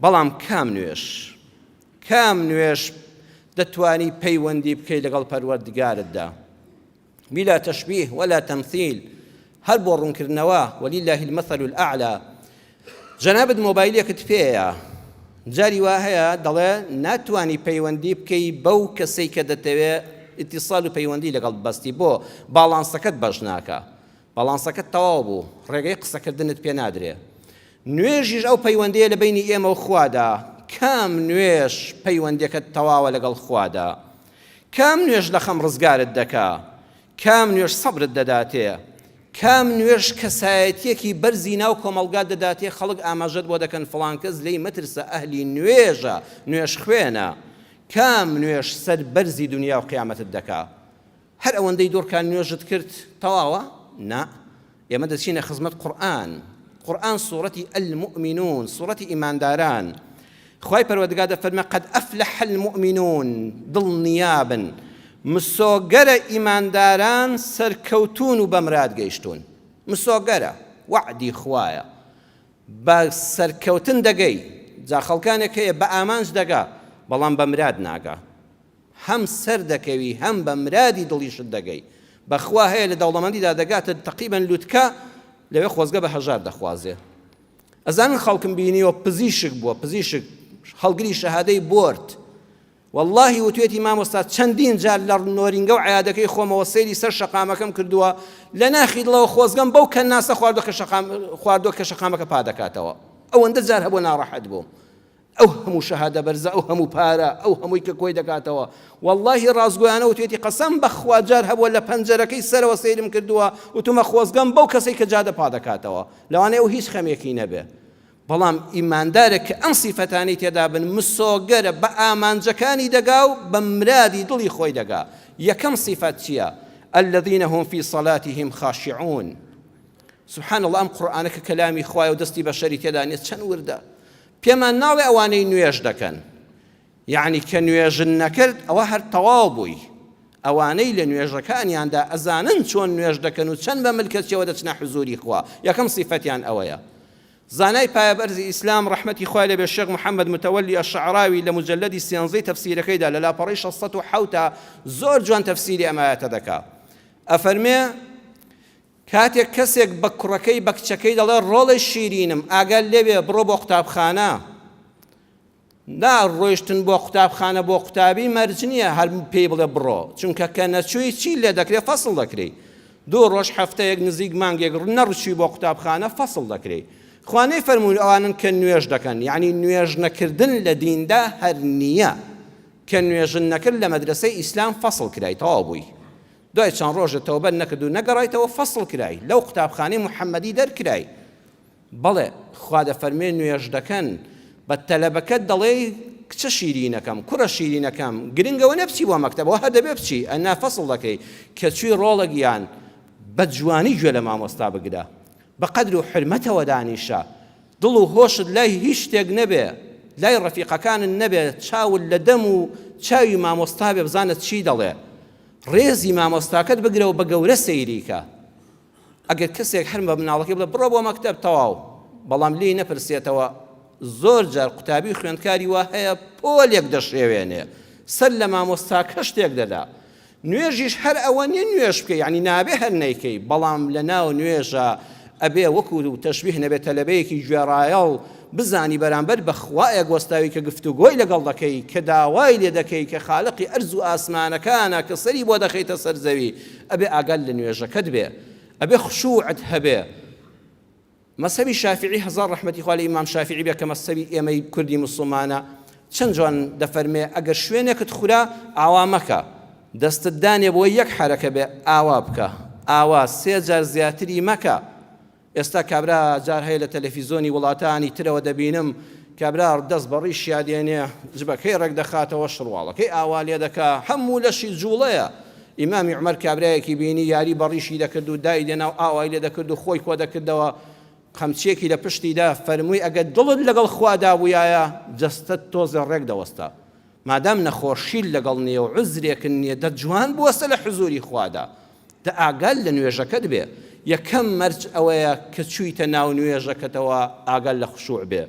بەڵام کام نوێژ؟ کام نوێژ دەتوانی پەیوەندی بکەی لەگەڵ پەروەردگارتدا؟ بلا تشبیه ولا تمثیل، هەر بۆ ڕوونکردنەوە، ولله المثل الاعلی، جەنابت مۆبایلێکت پێیە، جاری وا هەیە دەڵێ ناتوانی پەیوەندی بکەی بەو کەسەی کە دەتەوێ ئیتیسال و پەیوەندی لەگەڵ ببەستی، بۆ؟ باڵانسەکەت بەش ناکا، باڵانسەکەت تەواو بوو، ڕێگەی قسەکردنت پێ نادرێ. نوێژیش ئەو پەیوەندییە لە بەینی ئێمە و خوادا، کام نوێژ پەیوەندیەکەت تەواوە لەگەڵ خوادا؟ کام نوێژ لە خەم ڕزگارت دەکا؟ کام نوێژ سەبرت دەداتێ؟ کام نوێژ کەسایەتیەکی بەرزی ناو کۆمەڵگات دەداتێ خەڵک ئاماژەت بۆ دەکەن فڵان کەس لێی مەترسە ئەهلی نوێژە، نوێژخوێنە؟ کام نوێژ سەر بەرزی دونیا و قیامەتت دەکا؟ هەر ئەوەندەی دوڕکان نوێژت کرد تەواوە؟ نا ئێمە دەچینە خزمەت قورئان قورئان سوڕەتی المؤمنون سوڕەتی ئیمانداران خوای پەروەردگار دەفەرمێ قد افلح المؤمنون دڵنیابن مسۆگەرە ئیمانداران سەرکەوتون و بەمراد گەیشتون مسۆگەرە وەعدی خوایە بە سەرکەوتن دەگەی جا خەڵکانێک هەیە بە ئامانج دەگا بەڵام بە مراد ناگا هەم سەر دەکەوی هەم بە مرادی دڵیشت دەگەی بەخوا هەیە لە دەوڵەمەندیدا دەگاتە تەقیبەن لوتکە لەوێ خۆزگە بە هەژار دەخوازێ ئەزانن خەڵکم بینیوە پزیشک بووە پزیشک هەڵگری شەهادەی بۆرد واللهی وتوێتی مامۆستا چەندین جار لە نۆرینگە و عیادەکەی خۆمەوە سەیری سەر شەقامەکەم کردووە لە ناخی دڵەوە خۆزگەم بەو کەناسە خواردووە کە شەقام خواردووە کە شەقامەکە پا دەکاتەوە ئەوەندە جار هەبووە ناڕەحەت بووم ئەو هەموو شەهادە بەرزە ئەو هەموو پارە ئەو هەمووی کە کۆی دەکاتەوە وەڵاهی ڕاستگۆیانە وتوێتی قەسەم بەخوا جار هەبووە لە پەنجەرەکەی سەرەوە سەیرم کردووە وتومە خۆزگەم بەو کەسەی کە جادە پا دەکاتەوە لەوانەیە ئەو هیچ خەمێکی نەبێ بەڵام ئیماندارێک کە ئەم سیفەتانەی تێدا بن مسۆگەرە بە ئامانجەکانی دەگا و بە مرادی دڵی خۆی دەگا یەکەم سیفەت چییە؟ الذين هم في صلاتهم خاشعون سبحان الله ئەم قورئانە کە کەلامی خوایە و دەستی بەشەری تێدا نییە چەند وردە پێمان ناڵێ ئەوانەی نوێژ دەکەن یعنی کە نوێژن نەکرد ئەوە هەر تەواو بووی ئەوانەی لە نوێژەکانیاندا ئەزانن چۆن نوێژ دەکەن و چەند بە ملکەچیەوە دەچنە حزوری خوا یەکەم سیفەتیان ئەوەیە زانای پایەبەرزی ئیسلام ڕەحمەتی خوای لێبێ شێخ محەممەد متەوەلی ئەشعراوی لە مجلدی سێنزەی تەفسیرەکەیدا لە لاپەڕەی 607 زۆر جوان تەفسیری ئەم ئایەتە دەکا ئەفەرمێ کاتێک کەسێک بە کوڕەکەی بە کچەکەی دەڵێ ڕۆڵەی شیرینم ئاگات لێبێ بڕۆ بۆ قوتابخانە نا ڕۆیشتن بۆ قوتابخانە بۆ قوتابی مەرج نییە هەر پێی بڵێ بڕۆ چونکە کە نەچووی چی لێ دەکرێ فەسڵ دەکرێی دوو ڕۆژ هەفتەیەک نزیک مانگێک نەڕچووی بۆ قوتابخانە فەسڵ دەکرێی خوا نەیفەرموو ئەوانن کە نوێژ دەکەن یعنی نوێژ نەکردن لە دیندا هەر نییە کە نوێژن نەکرد لە مەدرسەی ئیسلام فەسڵ کرای تەواو بووی دوای چەند ڕۆژێ تەوبەت نەکرد و نەگەڕایتەوە فەسڵ کرای لەو قوتابخانەی محەممەدی دەرکرای بەڵێ خوا دەفەرمێ نوێژ دەکەن بە تەلەبەکەت دەڵێی کچە شیرینەکەم کوڕە شیرینەکەم گرنگەوە نەبچی بۆ مەکتەبەوە هەر دەبێ بچی ئەنا فەسڵ دەکەی کە چووی ڕۆڵە گیان بە جوانی گوێ لە مامۆستا بگرە بە قەدر و حرمەتەوە دانیشە دڵ و هۆشت لای هیچ شتێک نەبێ لای ڕەفیقەکانت نەبێ چاوت لە دەم و چاوی مامۆستا بێ بزانە چی دەڵێ ڕێزی مامۆستاکەت بگرە و بە گەورە سەیری کە. ئەگەر کەسێک هەر بە مناڵەکەی بڵێ بڕۆ بۆ مەکتەب تەواو، بەڵام لێی نەپرسێتەوە، زۆر جار قوتابی و خوێندکاری وا هەیە پۆلێک دەشێوێنێ، سەر لە مامۆستاکەش تێک دەدا. نوێژیش هەر ئەوە نیە نوێژ بکەی، یانی نابێ هەر نەیکەی، بەڵام لە ناو نوێژا ئەبێ وەکو تەشبیه نەبێ تەلەبەیەکی گوێڕایەڵ بزانی بەرامبەر بە خوایەک وەستاوی کە گفتوگۆی لەگەڵ دەکەی کە داوای لێ دەکەی کە خالقی ئەرز و ئاسمانەکانە کە سەری بۆ دەخەیتە سەر زەوی ئەبێ ئاگات لە نوێژەکەت بێ ئەبێ خشوعت هەبێ مەزهەبی شافعی هەزار ڕەحمەتی خوا لە ئیمام شافعی بێ کە مەزهەبی ئێمەی کوردی موسڵمانە چەند جوان دەفەرمێ ئەگەر شوێنێکت خورا ئاوا مەکە دەستت دانێ بۆ یەک حەرەکە بێ ئاوا بکە ئاوا سێ جار زیاتری مەکە ئێستا کابرا جار هەیە لە تەلەفیزۆنی وڵاتانی ترەوە دەبینم کابرا دەست بە ڕیشیا دێنێ جبەکەی ڕێک دەخاتەوە شڕواڵەکەی ئاوا لێ دەکا هەموو لەشی جوڵەیە ئیمامی عومەر کابرایەکی بینی یاری بە ڕیشی دەکرد و دای دێنا و ئاوای لێ دەکرد و خۆی کۆ دەکردەوە قەمچیەکی لە پشتی دا فەرمووی ئەگەر دڵت لەگەڵ خوادا بوویایە جەستەت تۆزێ ڕێک دەوەستا مادام نەخۆشیت لەگەڵ نییە و عوزرێکت نییە دە جوان بوەستە لە حزوری خوادا دە ئاگات لە نوێژەکەت بێ یەکەم مەرج ئەوەیە کە چوویتە ناو نوێژەکەتەوە ئاگات لە خشوع بێ.